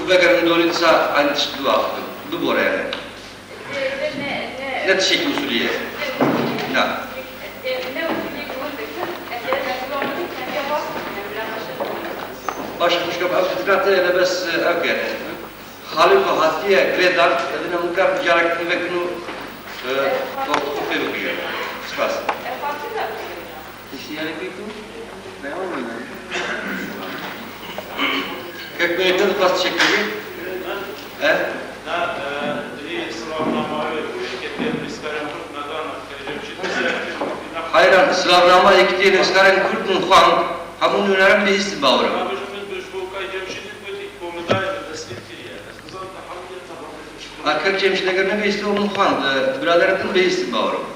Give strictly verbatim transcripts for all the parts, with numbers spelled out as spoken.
Vegerin dolî disa eynî tişt biaxivin. Bibore yani. Ne tiştekî usulî ye. Na. Baş xwişka ev fitina te ne bes ev yani. Xalî xwe hatiye girêdan, edine min kar carekî vekin û, e, wextê xwe pê bigihîje. Spas. Kek Bey, te dixwest çi kirî? He? Hayran, silavnama yekîtiyê nivîskarên Kurd min xwend, hemû nûnerin bihîstin bawer im. A, kek Cemşîd eger nebihîstibû min xwend, e, biraderên din bihîstin bawer im.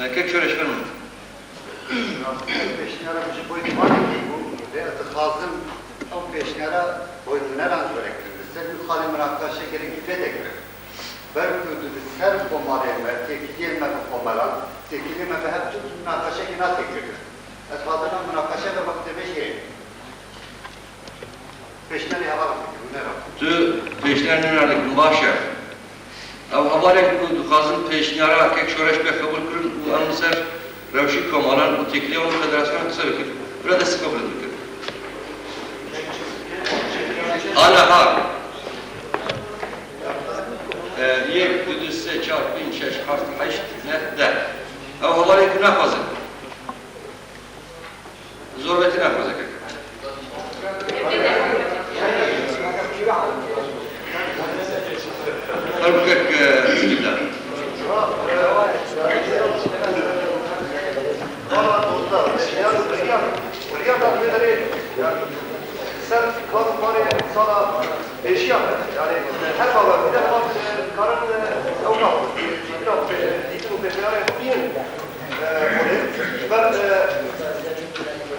E, kek Şoreş, fermo. Pêşniyara min ji bo Îtîfaqê bû, lê ez dixwazim ew pêşniyara bo nûneran ji we re kirin. Li ser wî xalê minaqeşe gelekî pê de kirin. Ber ku di, li ser komarê me, têkiliyên me bi komeran, têkiliyên me bi hev cû minaqeşekê nate kirin. Ez dixwazim ew minaqeşe bi mektebê jî heye. Pêşniyarê hevalek dikim, nûnera. Tu pêşniyar nûner dikim, baş e. Ew hevalên ku dixwazin pêşniyara kek Şoreş bê qebûl kirin û em li ser rewşî komalan û têkiliya wan federasyona qise bikin, bira destê xwe bilind bikin. Ana ha. E, yek, du, du, sê, çar, pênc, şeş, heft, heşt, neh, deh. Ew hevalên ku naxwazin. Zorbetî naxwaze kek. Her bu kek, e, Îskîndar. Ser kar û barê sala pêşiya me, yani her baba bir defa karin ew nav, dîtin û pêşniyarên xwe bînin. Ji ber, e,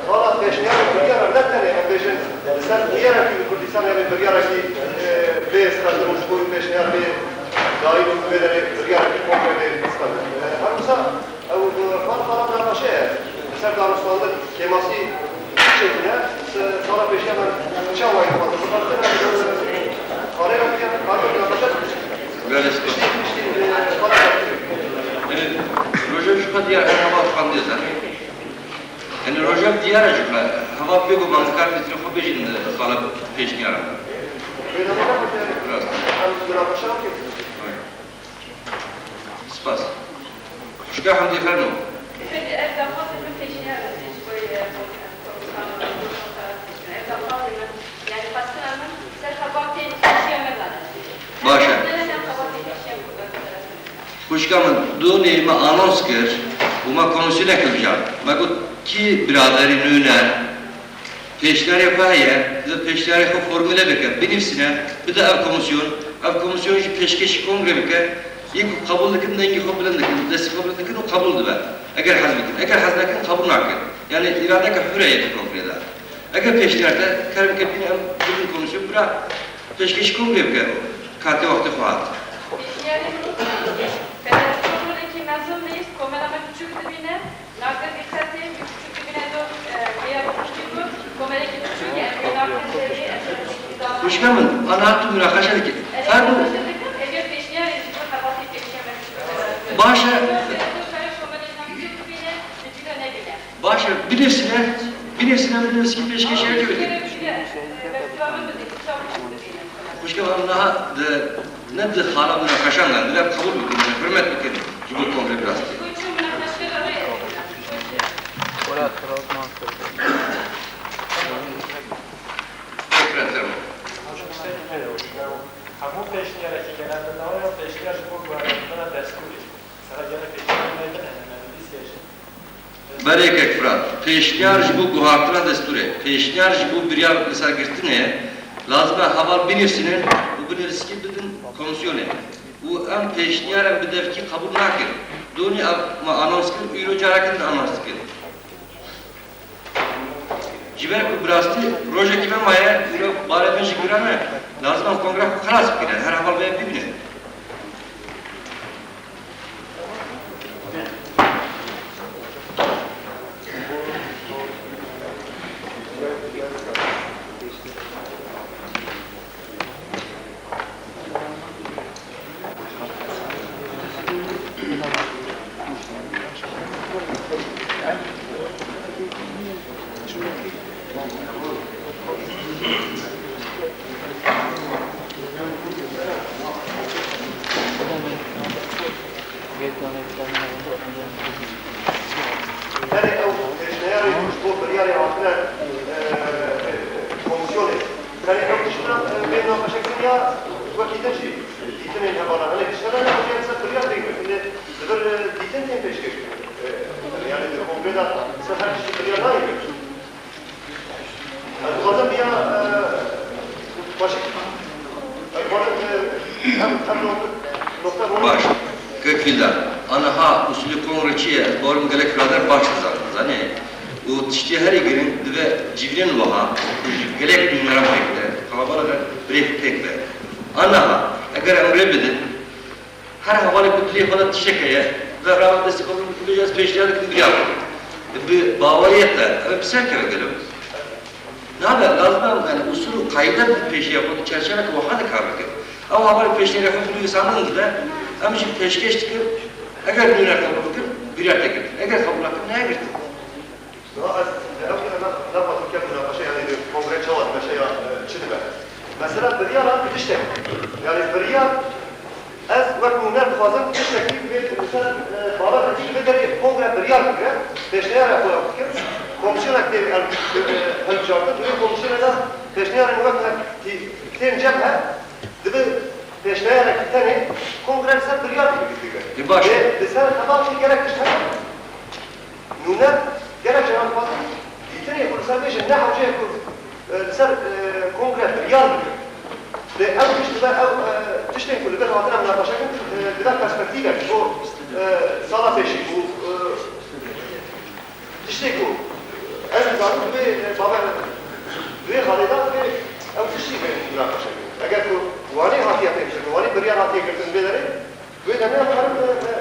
vala pêşniyar û biryara ne tenê em bêjin, li ser bûyerekî li Kurdistanê, yanî biryarekî, e, bê serdin û ji bo pêşniyar bê dayîn û bê derê biryarekî komple bê serdin. E, her wisa ew, e, vala, vala münaqeşe ye. Li ser danûstandin, kêmasî çêbûne, se-, sala pêşiya me çawa ye, xwe dixwazin, e, arê re bûye, vala münaqeşe. Belê, spas. Piştî, piştî, e, vala. Yanî, roja jî xwe diyar e, her heval xwendê zanî. Yanî, roja diyar e jî xwe. Heval bêguman dikar fikrê xwe bêjin, e, xala pêşniyara. Rast. Spas. Xwişka Hemdî, fermo. Peki, ev daxwazê min pêşniyar e, ji bo, e, komisyona, ev daxwazê min, yani xwestina min ser xebatê pêşiya me dane. Baş e. Xwişka min, donê me anons kir û me komîsyonek hilbijart. Me got, kî biraderî nûner pêşniyarê xwe heye, divê pêşniyarê xwe formule bike, binivîsîne, bide ev komîsyon, ev komîsyon jî pêşkêşî kongrê bike, yê ku qebûl dikin, dengê xwe bilind dikin, destê xwe bilind dikin û qebûl dibe. Eger hez bikin, eger hez nekin, qebûl nakin. Yani îradeke hûr e yê di kongrê de. Eger pêşniyar te, kerem ke bîne em bibin komîsyon, bira pêşkêşî kongrê bike, katê wextê xwe hat. Pêşniyarê min, federasyon rolekî mezin bî, komela me biçûk dibîne, nagir dîqetê, biçûk dibîne do, e, hêya rûniştî ku komelekî biçûk e, em wê nakin derê, em wê nakin. Xwişka min, ana tu münaqeşe dike. Fermo. Münaqeşe dikim, eger pêşniyarê ji bo xebatê pêşiya me biçûk e. Baş e. Komelê nakin dibîne, biçûk e nebîne. Baş e, binivîsîne, binivîsîne, binivîsîne pêşkêşî yekê bikin. Xwişka min niha di, ne di xala münaqeşan de, divê qebûl bikin, hurmet bikin ji bo kongrê bi rastî. Hemû pêşniyareke genelbirname ya pêşniyar ji bo guherandina destûrê. Sera gene pêşniyarên me hene, me nivîsiye jî. Berê kek Firat, pêşniyar ji bo guhartina destûrê, pêşniyar ji bo biryar li ser girtinê, lazim e heval binivîsînin û binivîskî bidin komîsyonê. Û em pêşniyarên bi devkî qebûl nakin. Donî ev me anons kir, îro careke din anons dikin. Ji ber ku bi rastî rojekî me maye, îro barê me jî giran e, lazim e kongre xwe xilas bikine, her heval vê bibîne. Tenê ew pêşniyarê ji bo biryarê hatine, e, e, komîsyonê. Tenê ew tiştine, e, bê naqeşekirin ya wekî din jî dîtinên hevana hene tiştine ne hocê ser biryar tê girtin. Lê li vir, e, dîtin tên pêşkêş kirin. E, yani di kongrê de ser her tiştî biryar nayê girtin. Ez dixwazim vêya, e, başik, ez dixwazim, e, em, em nok-, nokta ronî. Baş. Kekî de. Aniha usulê kongre çi ye? Ez bawerim gelek birader baş dizanin. Zanî? Û tiştê herî girîng divê civînên wiha, ku ji gelek nûneran pêk be, qalabalixê bi rêk pêk be. Aniha, eger em rê bidin, her hevalê ku dilê xwe de tiştek heye, ve rava destê xwe bibêje, ez pêşniyar dikim, biryar bikim. Bi baweriyê te, ev bi ser keve gelo. Nabe, lazim e, yani, usul û qayde bi pêşiya xwe di çerçeveke wiha de kar bikin. Ew hevalê pêşniyarê xwe bi nivîsandin dide, em jî pêşkêş dikin, eger nûne qebûl bikin, biryar tê girtin. Eger qebûl nekin, nayê girtin. Niha ez, ev ne, ne, ne fatim kem münaqeşe, yani, di kongre çawa dimeşe ya, e, çi dibe? Mesela biryara tiştek. Yani biryar, ez wek nûner dixwazim tiştekî vê ser, e, bawerê vê derê kongre biryar bigire, pêşniyara xwe bikir, komîsyonek tê, e, hilbijartin, di wê komîsyonê de pêşniyarên wek tê-, tên cem he, dibe pêşniyarek tenê kongre li ser biryar bigire. E, baş. Lê li ser hevaltî gelek tişt hene. Nûne gelek caran dixwazin dîtinê ku li ser vê jî ne hewce ye ku, e, li ser, e, kongre biryar bike. Lê ew tişt dibe, ew, e, tiştên ku li vir hatine minaqeşekirin, e, dibe perspektîvek bo, e, sala pêşî û, e, tiştê ku ez dizanim divê, e, babe, divê xalê de divê ew tiştî bê minaqeşekirin. Eger ku wanê hatiye pêkkirin, wanê biryar hatiye girtin vê derê, Wê demê em karin, e, e,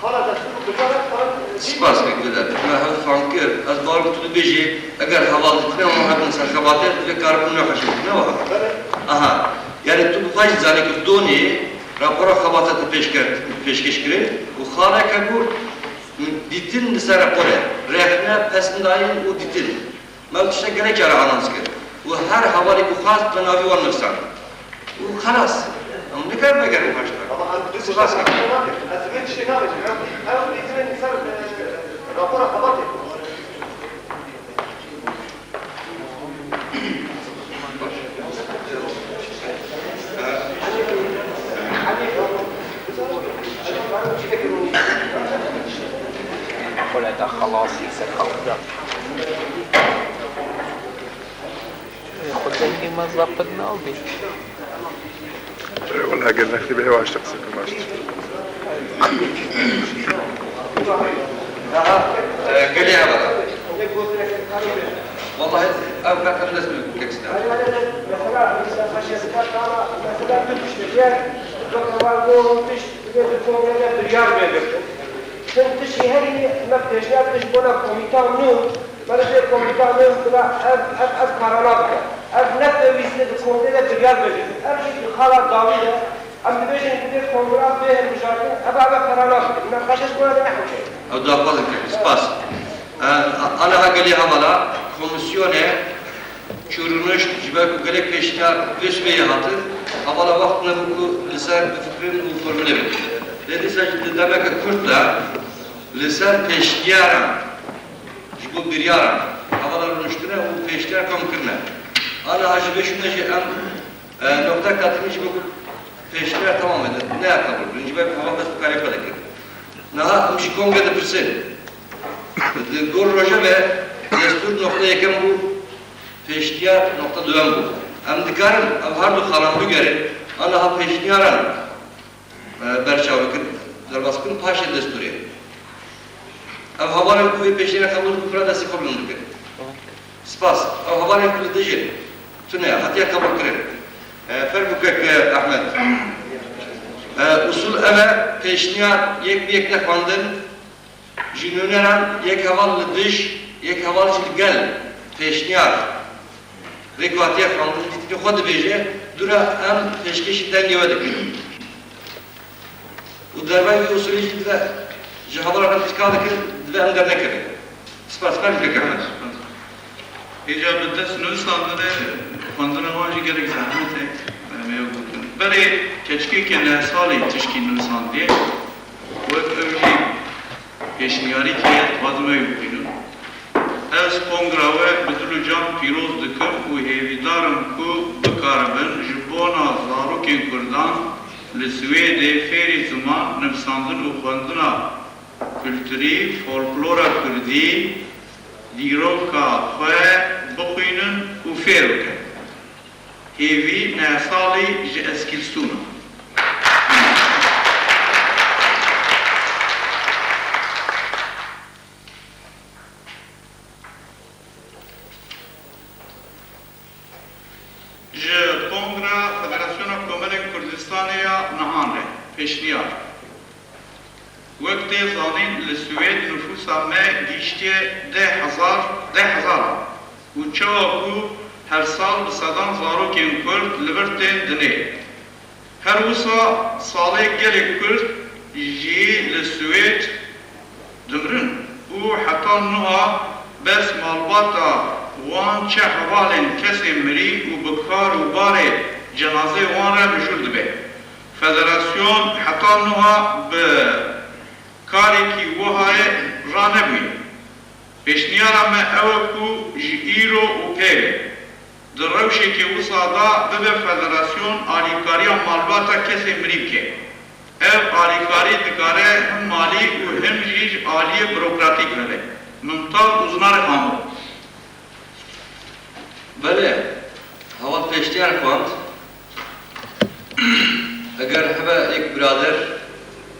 xala destûr û biryara karin, e, Spas kek Vedat. Me hev fam kir. Ez bawer ku tu dibêjî, eger heval dîtine wan hebin ser xebate, divê karibû nexweşî bû, ne wiha? Belê. Aha. Yani tu bi xwe jî zanî ku donê rapora xebate te pêşkert, pêşkêş kirin û xalek hebû, dîtin li ser raporê. Rexne, pesndayîn û dîtin. Me ev tiştek gelek cara anons kir. Û her hevalê ku xwest me navî wan nivîsand. Û xelas. Em nikar vegerin paşta. Ama em du Spas tiştek nakin. Ez vê tiştê nabêjim. Em, em dîtinên ser, e, rapora xebatê. Xuleta xelasî ser xelk. Xwe dengê me zaf qet nabî. Wela gel nextî bê hewaş te qisê kim baş. Gelê hevala. Wallahî ev qet em dest pê kek sine. Mesela, mesela, tu tiştekî, doktor Van Gogh tişt, tu kongrede biryar bê. Çend tiştî herî me pêşniyar tişt bona komîta nû, Meriv vê komîta nû bila ev, ev, ev karana bike. Ev ne pêwîst e di kongrê de biryar bêje. Ev jî di xala dawî de. Em dibêjin di vê kongra bê hilbijartin, ev, ev karana bike. Mînaqeşe ji bona de nehewce ye. Ew daxwazin kir. Spas. E, a-, aniha gelê hevala komîsyonê çû rûnişt ji ber ku gelek pêşniyar vê sibê yê hatin. Hevala wext nebû ku li ser bifikirin û formulê bikin. Lê dîsa jî di demeke kurt de li ser pêşniyaran Ji bo biryaran hevala rûniştine û pêşniyar kom kirine. Aniha ji vê şûnde jî em, e, noqtek hatinî ji bo ku pêşniyar tamam e, ne qebûl kirin. Ji ber ku heval dest bi karê xwe dikir. Niha em ji kongre dipirsin. Di gor rojeve destûr noqta yekem bû, pêşniyar noqta duwem bû. Em dikarin ev her du xalan bigerin, aniha pêşniyaran e, berçav bikin, derbas bikin, paşê destûrê. Ev hevalên ku vê pêşniyarê qebûl dikin, pira destê xwe bilind bikin. Spas. Ew hevalên ku li dijî tune hatiye qebûlkirin. E, Ferbûkek, e, Ehmed. E, usul ev e, pêşniyar yek bi yek tê xwendin, Ji nûneran yek heval li dij, yek heval jî li gel pêşniyar rêkatiya xwendin dîtinê xwe dibêje, dûra em pêşkêşî dengê we dikin. Û dervayî vê usulê jî dibe ji hevala re tişka dikin, dibe em dernekevin. Spas, Ferbûkek Ehmed. Hêja bi dest nivîsandinê, xwendina wan jî gelek zehmet e. Em ê gotin. Berê keçikekê neh salî tişkî nivîsandiye. Wek ev jî pêşniyarîkê ye, dixwazim ew bixwînim. Ez kongra we bi dil û can pîroz dikim û hêvîdar im ku bikaribin ji bona zarokên Kurdan li Swêdê fêrî ziman, nivîsandin û xwendina kulturî, folklora kurdî, dîroka xwe bixwînin û fêr bikin. Hêvî neh salî ji Eskilstûna. Ji Kongra Federasyona Komelên Kurdistanê ya nihan re, pêşniyar. Wek tê zanîn, li Swêd nifûsa me gihîştiye deh hezar, deh hezar û çawa ku her sal bi sedan zarokên Kurd li vir tên dinê. Her wisa salê gelek Kurd jî li Swêd dimirin û heta niha bes malbata wan, çi hevalên kesên mirî û bi kar û barê cenazeyê wan re mijûl dibe. Federasyon heta niha bi karekî wihayê ranebûye. Pêşniyara me ew e ku ji îro û pê ve di rewşeke wisa de bibe federasyon alîkariya malbata kesê mirî bike. Ev alîkarî dikare him malî û him jî ji aliyê burokratîk hebe. Mimtaz Uznarê Xamur. Belê, heval pêşniyar xwend. Eger hebe yek birader,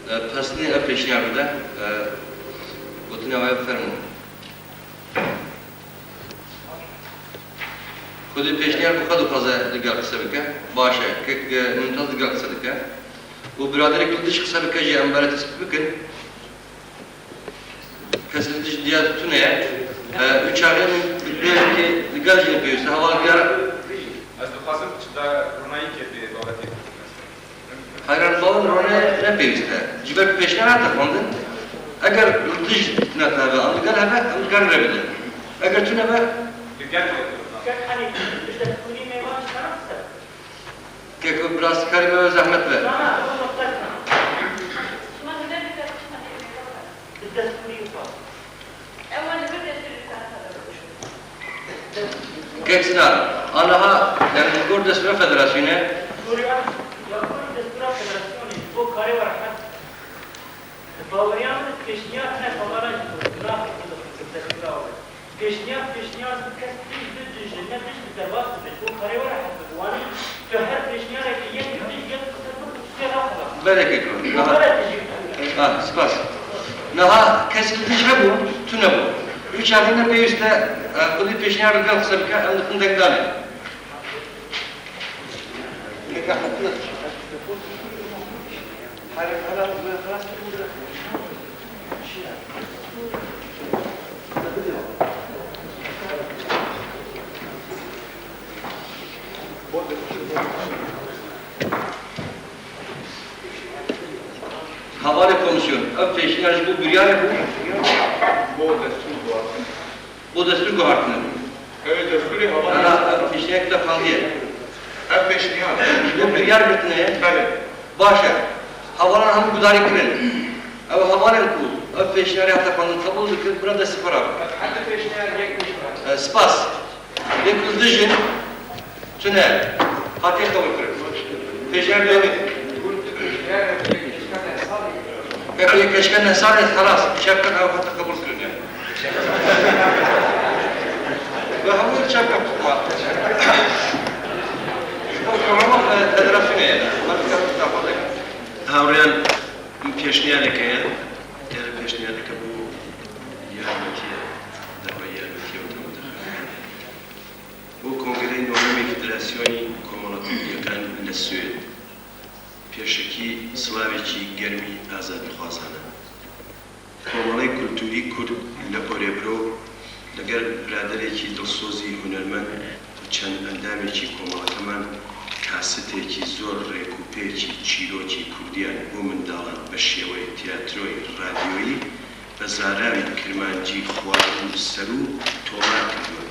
e, pesnê ev pêşniyar bide, e, gotinê wê fermo. Xwedê pêşniyar bi xwe dixwaze digel qise bike. Baş e, kek, e, Mumtaz digel qise dike. Û biraderek li dij qise bike jî em bere tespît bikin. Kes li dij diya tune ye. E, û çaxê min bi pêrekê digel jî pêwîst e. Heval diyar. Ez dixwazim çi da ronayîkê bi babetê bikim. Heyran bawin rone ne pêwîst e. Ji ber pêşniyar hate xwendin. Eger li dij ne hebe, em digel hebe, em digel re bidin. Eger tune be, digel re bidin. Kek Hanî, bi destûrî mêvan ji me re qise bike. Keko, bi rastî karî me zehmet be. Na, na, ew nokta. Bi destûrî xwe. Kek Sinan, aniha, yani, li gor destûra federasyonê. Destûra, ya, destûra federasyonê, bo karê we rehet. Baweriya min pêşniyar hene, xebera ji bo, naxê ku dixin destûra we. Pêşniyar, pêşniyar bi kes tij bi tij, ne tij bi derbas bibe. Bo karê we rehet bibe. Wanî tu her pêşniyareke yek bi tij yek qise bik û tiştê raxela. Belê keko. Bo Niha, bere tijî. Ha, spas. Niha kes li tij hebû, tu nebû. Û çaxê ne pêwîst e, e, xwedî pêşniyar li gel qise bike, em dixin dengdanê. Keka Hekî. Hevalê komîsyon, ev pêşniyar ji bo biryarê bû? Bo destûr guhartin. Bo destûr guhartine bû. Ew ê destûrê hevalê. Na, na, ev pêşniyarek te fandiye. Ev pêşniyar. Ji bo biryar girtine ye? Belê. Baş e. Hevalan hemû gudarî kirin. Ew hevalên ku ev pêşniyarê hate xwendin qebûl dikin, bira destê xwe rabe. Hemû pêşniyar yek pêşniyar. E, spas. Yek li dijin tune hatiye qebûl kirin. Pêşniyar duyemî. Pêşniyar yek keçika neh salî. Pêşniyar yek keçika neh salî, xelas, çepkin ew hate qebûl kirin yani. Ve hemû çepkin tutma. Ji bo korona, e, federasyonê ye. Hewriyan pêşniyareke ye. Ev pêşniyareke bo yarmetiye, derbarê yarmetiye û tewdixê. Bo kongreyê nonê Federasyonî Komela Kurdiyekan li Swêd. Pêşekî silavekî germî azadîxwazan e. Komeleyê Kulturî Kurd li Örebro li gel biraderekî dilsozî hunermend û çend endamekî komelekeman kasetekî zor rêkûpêkî çîrokî kurdiyan bo mindalan bi şêweyê tiyatroyê radyoyî bi zaravî kirmancî xwar û ser û tomar kiriye.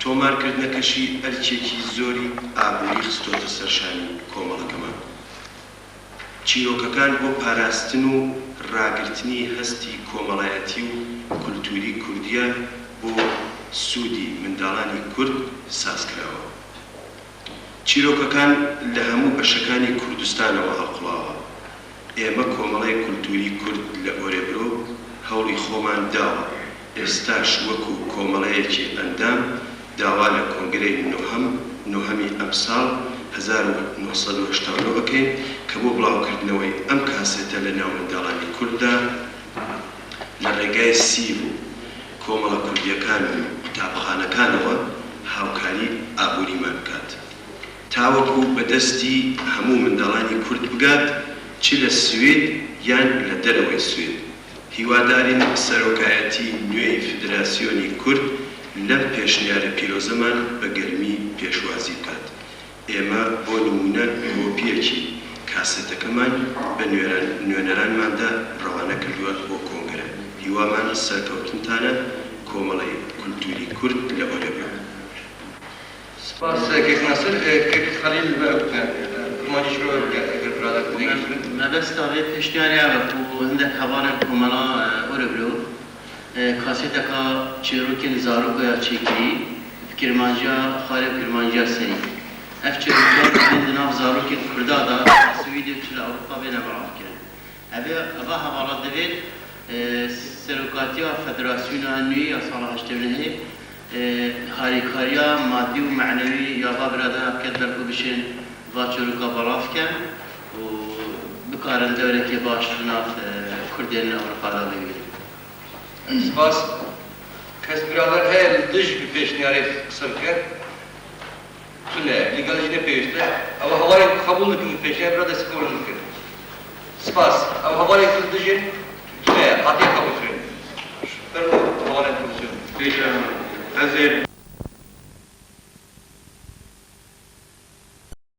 تۆمارکردنەکەشی ئەرکێکی زۆری ئابووری خستۆتە سەر شانی کۆمەڵەکەمان. چیرۆکەکان بۆ پاراستن و ڕاگرتنی هەستی کۆمەڵایەتی و کولتووری کوردییە بۆ سوودی منداڵانی کورد سازکراوە. چیرۆکەکان لە هەموو بەشەکانی کوردستانەوە هەڵقوڵاوە. ئێمە کۆمەڵەی کولتووری کورد لە ئۆرێبرۆ هەوڵی خۆمان داوە. ئێستاش وەکو کۆمەڵەیەکی ئەندام داوا لە کۆنگرەی نۆهەم، نۆهەمی ئەمساڵ هەزار و نۆ سەد و هەشتا و نۆ ئەکەین کە بۆ بڵاوکردنەوەی ئەم کاسێتە لە ناو منداڵانی کورددا لە ڕێگای سیڤ و کۆمەڵە کوردییەکان و قوتابخانەکانەوە هاوکاری ئابووریمان بکات. تاوەکو بەدەستی هەموو منداڵانی کورد بگات، چ لە سوێد یان لە دەرەوەی سوێد. هیوادارین سەرۆکایەتی نوێی فیدراسیۆنی کورد لەم پێشنیارە پیرۆزەمان بە گەرمی پێشوازی بکات. ئێمە بۆ نموونە کۆپییەکی کاسێتەکەمان بە نوێران-، نوێنەرانماندا ڕەوانە کردووە بۆ کۆنگرە. هیوامان سەرکەوتنتانە، کۆمەڵەی کولتووری کورد لە ئۆرێبرۆ. سپاس، کەک ناسر، کەک خەلیل بە ئەو بکەن. کمانیش بە ئەو بکەن، ئەگەر برادەر نەگەشتن. مەبەستا vê pêşniyarê ev e ku hindek hevalên komela, e, Örebro, e, kasêteka çêrokên zaroka ya çêkirî, bi kirmanciya xwarê û kirmanciya serî. Ev çêroka divê di nav zarokên Kurda de, çi li Swêdê û çi li Ewropa bêne belavkirin. Ev ê, eva hevala divê, e, serokatiya federasyona nû ya sala heştê û nehê, e, harîkariya madî û menewî ya va biradera biket ber ku bişên va çîroka belav bikin û bikarin dewrekê baş di nav, e, Kurdên Ewropa de bibînin. Spas. Kes birader heye li dij bi pêşniyarê qise bike? Tune, lîgal jî ne pêwîst e. Ew hevalên ku qebûl dikin, pêşniyar bira destê xwe bilind bikin. Spas. Ew hevalên ku li dijîn, tune ye, hatiye qebûlkirin. Fermo hevalên komîsyon. Pêşiya ez ê